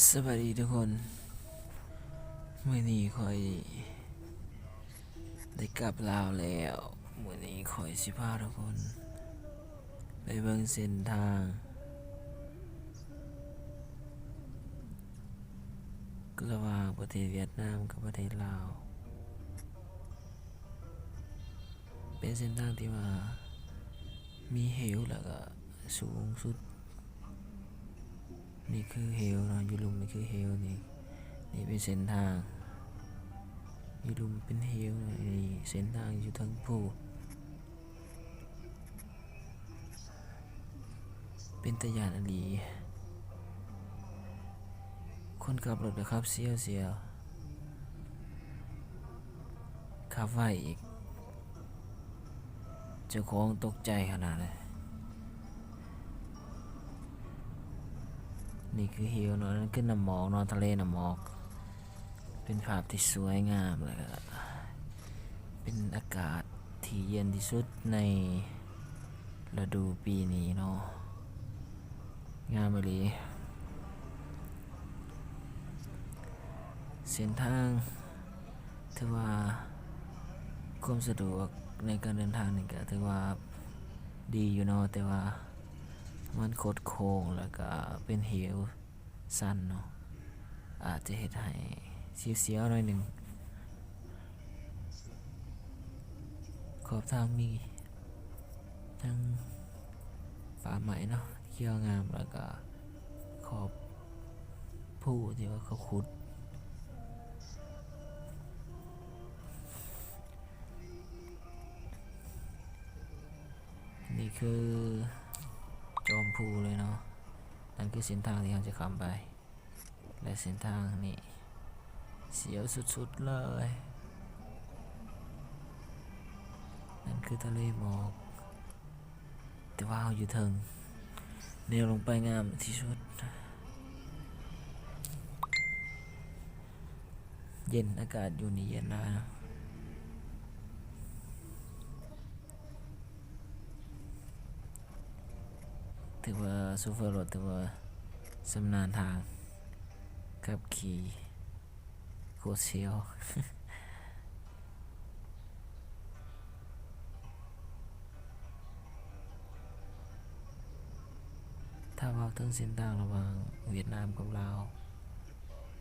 ສະບາຍດີທຸກຄົນ, ມື້ນີ້ຂ້ອຍໄດ້ກັບລາວແລ້ວ. ມື້ນີ້ຂ້ອຍຊິພາທຸກຄົນໄປເບິ່ງເສັ້ນທາງລະຫວ່າງປະເທດຫວຽດນາມກັບປະເທດລາວ. ເປັນເສັ້ນທາງທີ່ວ່າມີເຫວ ແລ້ວກະສູງສຸດ. ນີ້ຄືເຫວເນາະ, ຢູ່ລຸ່ມນີ້ຄືເຫວນີ້. ນີ້ເປັນເສັ້ນທາງ, ຢູ່ລຸ່ມເປັນເຫວ, ນີ້ເສັ້ນທາງຢູ່ເທິງພູ. ເປັນຕາຢ້ານອີ່ຫຼີ. ຄົນຂັບລົດກໍຂັບສຽວໆ, ຂັບໄວອີກ. ເຈົ້າຂອງຕົກໃຈຂະໜາດເລີຍ. ນີ້ຄືເຫວເນາະ, ນັ້ນຄືນ້ຳໝອກເນາະ, ທະເລນ້ຳໝອກ. ເປັນພາບທີ່ສວຍງາມ ແລ້ວກະເປັນອາກາດທີ່ເຢັນທີ່ສຸດໃນລະດູປີນີ້ເນາະ. ງາມອີ່ຫຼີ. ເສັ້ນທາງຖືວ່າຄວາມສະດວກໃນການເດີນທາງນີ້ກະຖືວ່າດີຢູ່ເນາະ, ແຕ່ວ່າມັນຄົດໂຄ້ງ ແລ້ວກະເປັນເຫວຊັນເນາະ, ອາດຈະເຮັດໃຫ້ສຽວໆໜ້ອຍໜຶ່ງ. ຂອບທາງມີທັງປ່າໄມ້ເນາະ ຂຽວງາມ, ແລ້ວກະຂອບພູທີ່ວ່າເຂົາຂຸດ. ນີ້ຄືຈອມພູເລີຍເນາະ, ນັ້ນຄືເສັ້ນທາງທີ່ເຮົາຈະຂ້າມໄປ. ແລະເສັ້ນທາງນີ້ສຽວສຸດໆເລີຍ. ນັ້ນຄືທະເລໝອກ, ແຕ່ວ່າເຮົາຢູ່ເທິງ, ແນວລົງໄປງາມທີ່ສຸດ. ເຢັນ, ອາກາດຢູ່ນີ້ເຢັນຫຼາຍ. ຖືວ່າໂຊເຟີລົດຖືວ່າຊຳນານທາງຂັບຂີ່, ໂຄດສຽວ. ຖ້າເວົ້າເຖິງເສັ້ນທາງລະຫວ່າງຫວຽດນາມກັບລາວ,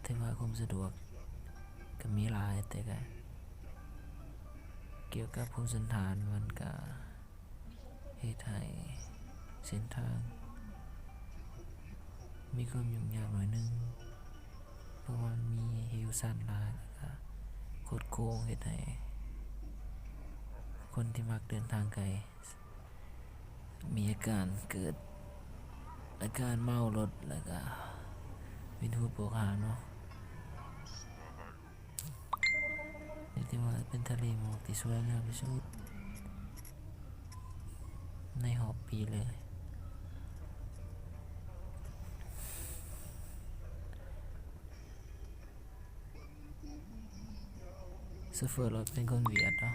ຖືວ່າຄວາມສະດວກກໍມີຫຼາຍ, ແຕ່ກໍກ່ຽວກັບພູມສັນຖານ ມັນກໍເຮັດໃຫ້ເສັ້ນທາງມີຄວາມຫຍຸ້ງຍາກໜ້ອຍໜຶ່ງ, ເພາະວ່າມັນມີເຫວຊັນຫຼາຍ ແລ້ວກໍຄົດໂຄ້ງ, ເຮັດໃຫ້ຄົນທີ່ມັກເດີນທາງໄກ ມີອາການເກີດອາການເມົາລົດ ແລ້ວກະເວັນຫົວປວກຫາງເນາະ. ນີ້ຖືວ່າເປັນທະເລໝອກທີ່ສວຍງາມທີ່ສຸດໃນຮອບປີເລີຍ. ໂຊເຟີລົດເປັນຄົນຫວຽດເນາະ,